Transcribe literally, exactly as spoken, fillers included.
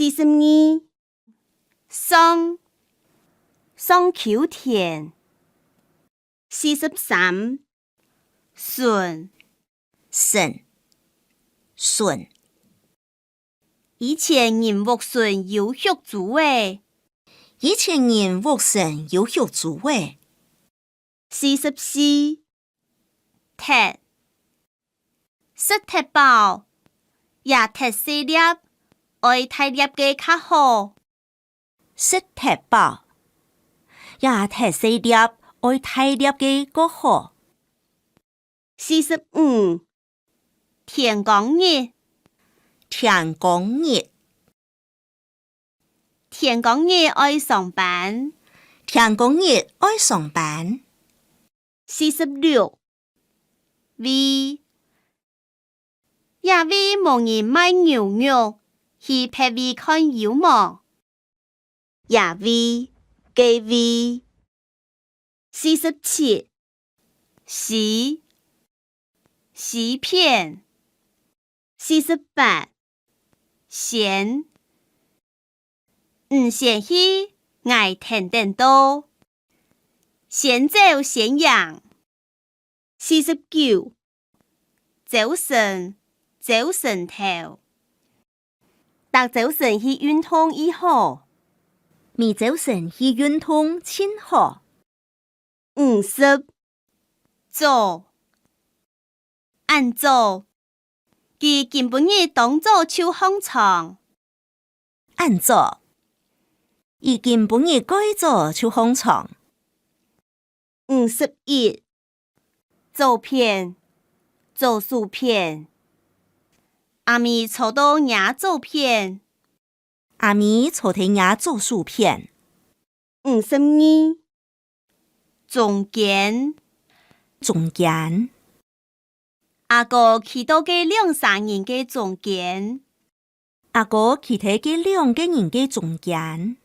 四十二，上，上坵田。四十三，脣，脣，脣。以前人屋脣有畜豬仔。以前人屋脣有畜豬仔。四十四，忒， 食忒飽，這忒細粒，愛大粒个較好。食忒飽，這忒細粒，愛大粒个較好。四十五，天光日，天光日。 天光日愛上班。天光日愛上班。四十六，位，這位無人賣牛肉，去別位看有無？這位，該位。 四十七，西，西片。四十八，先，你先去，𠊎跈等到。先走先贏。四十九，朝晨，朝晨頭。 逐朝晨去運動已好。每朝晨去運動盡好。五十，早，恁早，佢今晡日當早就䟘床。恁早，佢今晡日蓋早就䟘床。五十一， 左片，左手片。阿姆坐到若左片。阿姆坐在若左手片。五十二，中間，中間。阿哥企到該兩儕人个中間。阿哥企在該兩個人个中間。